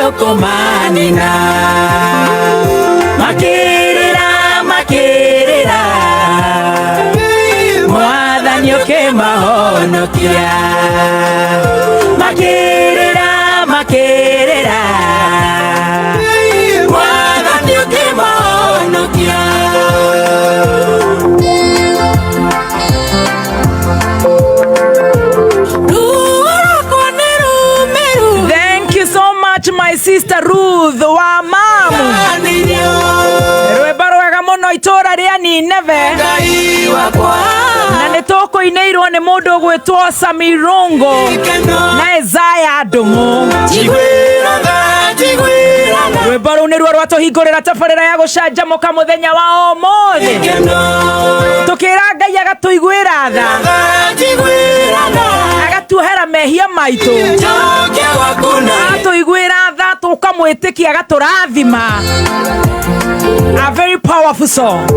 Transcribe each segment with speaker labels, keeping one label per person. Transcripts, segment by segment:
Speaker 1: Ũkũmanina makĩrĩra makĩrĩra, Mwathani ũkĩmahonokia, makĩrĩra makĩrĩra, Mwathani ũkĩmahonokia. Ruo rwakwa nĩ rũmĩru.
Speaker 2: Thank you so much, my sister Ruth wa mamu. Rwĩmbo rwega mũno, itũra rĩa Nineve.
Speaker 1: Ngai wakwa.
Speaker 2: Na nĩ tũkũinĩirwo nĩ mũndũ ũgwĩtwo Samirongo na Isaya Ndũng'ũ.
Speaker 1: Njiguĩra tha, njiguĩra tha.
Speaker 2: Rwĩmbo rũu nĩruo rwatũhingũrĩra tabarĩra ya gũcanjamũka mũthenya wa ũmũthĩ, tũkĩra Ngai agatũiguĩra tha,
Speaker 1: Tha, njiguĩra tha.
Speaker 2: Agatuohera mehia maitũ.
Speaker 1: Njokia gwaku na
Speaker 2: Atũiguĩra tha, tũkamwĩtĩkia, agatũrathima. A very powerful song.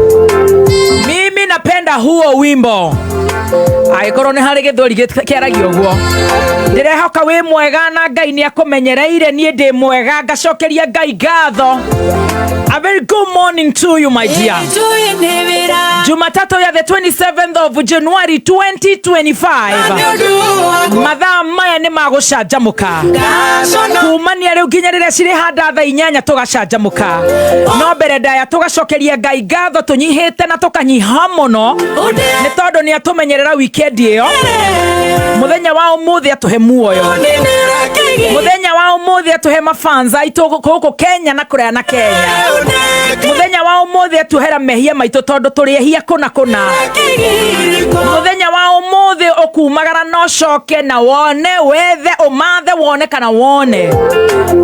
Speaker 2: Mimi napenda huo wimbo, angĩkorwo nĩ harĩ gĩthweri kĩaragia ũguo. Ndĩrehoka wĩ mwega na Ngai nĩ akũmenyereire. Niĩ ndĩ mwega, ngacokeria Ngai ngatho. A very good morning to you, my dear.
Speaker 1: Njũĩ nĩ wĩra.
Speaker 2: Jumatatu ya the 27th of January 2025.
Speaker 1: Nĩ ũndũ waku.
Speaker 2: Mathaa maya nĩ magũcanjamũka.
Speaker 1: Ngacono.
Speaker 2: Kumania rĩu nginya rĩrĩa cirĩ handa thaa 8 tũgacanjamũka, no mbere ndaya tũgacokeria Ngai ngatho tũnyihĩte na tũkanyiha mũno, nĩ tondũ nĩ atũmenyerera wikendi ĩyo. Mũthenya wa ũmũthĩ atũhe muoyo, mũthenya wa ũmũthĩ atũhe mafans aitũ gũkũ Kenya na kũraya na Kenya, mũthenya wa ũmũthĩ atuohera mehia maitũ tondũ tũrĩ ehia kũna kũna. Mũthenya wa ũmũthĩ ũkumagara no coke na wone, wethe, ũmathe, wone kana wone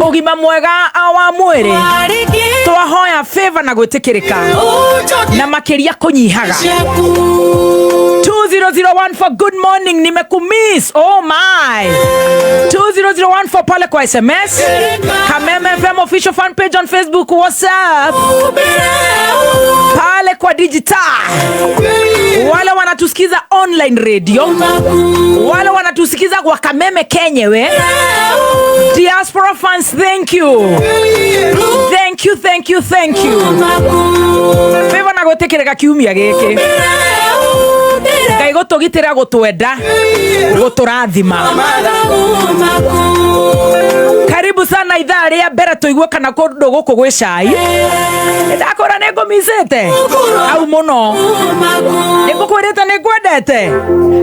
Speaker 2: ũgima mwega wa mwĩrĩ. Twahoya favor na gwĩtĩkĩrĩka na makĩria kũnyihaga. 20014, good morning, nimekumiss. Oh my. 20014 pale kwa SMS, Kameme FM official fan page on Facebook, WhatsApp, pale kwa digital, wale wanatusikiza online radio, wale wanatusikiza kwa Kameme kenyewe. Diaspora fans, thank you, thank you, thank you, thank you. Favor na gwĩtĩkĩrĩka kiumia gĩkĩ, Ngai gũtũgitĩra, gũtwenda, gũtũrathima. Karibu sana ithaa rĩa mbere tũigue kana kũndũ gũkũ gwĩ cai. Ndakwĩra nĩ ngũmicĩte hau mũno, nĩ ngũkwĩrĩte nĩ ngwendete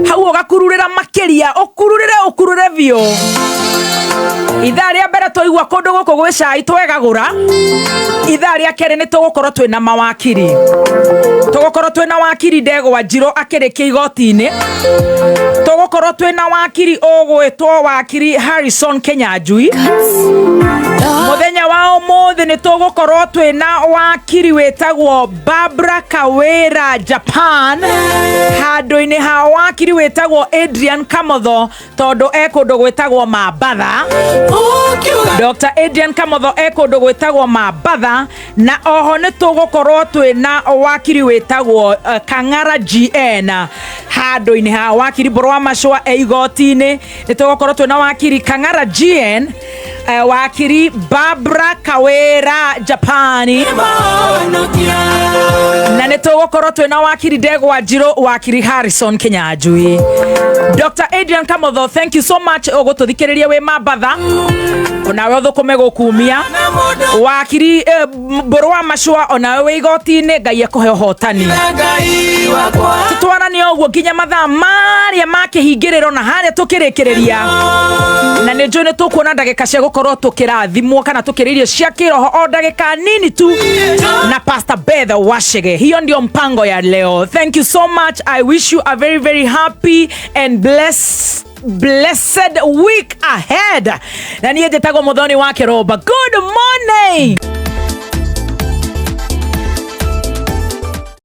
Speaker 2: hau, ũgakururĩra makĩria, ũkururĩre, ũkurure biũ. Ithaa rĩa mbere twaigua kũndũ gũkũ gwĩ cai, twegagũra. Ithaa rĩa kerĩ nĩ tũgũkorwo twĩna mawakiri, tũgũkorwo twĩna wakiri Ndegwa Njirũ akĩrĩkia igoti-inĩ, tũgũkorwo twĩna wakiri ũgwĩtwo wakiri Harrison Kenyanjui. Mũthenya wa ũmũthĩ nĩ tũgũkorwo twĩna wakiri wĩtagwo Barbara Kawira Japan handũ-inĩ ha wakiri wĩtagwo Adrian Kamotho, tondũ e kũndũ gwĩtagwo Mambatha. Dr. Adrian Kamotho e kũndũ gwĩtagwo Mambatha. Na oho nĩ tũgũkorwo twĩna wakiri wĩtagwo Kang'ara GN handũ-inĩ ha wakiri Mbũrũ wa Macũa e igoti-inĩ. Nĩ tũgũkorwo twĩna wakiri Kang'ara GN, wakiri Barbara Kawira Japani, na nĩ tũgũkorwo twĩna wakiri Ndegwa Njirũ, wakiri Harrison Kinyanjui. Dr. Adrian Kamotho, thank you so much ũgũtũthikĩrĩria wĩ Mambatha, onawe ũthũkũme gũkumia. Wakiri Mbũrũ wa Macũa, onawe wĩ igoti-inĩ, Ngai akũhe ũhotani. Tũtwarane ũguo nginya mathaa marĩa ma kĩhingĩrĩro na harĩa tũkĩrĩkĩrĩria, na nĩ njũĩ nĩ tũkuona ndagĩka cia gũkorwo tũkĩrathimwo kana tũkĩrĩa irio cia kĩroho o ndagĩka nini tu na Pastor Beth Wachege. Hiyo ndio mpango ya leo. Thank you so much. I wish you a very, very happy and blessed week ahead. Na niĩ njĩtagwo Mũthoni wa Kĩromba. Good morning.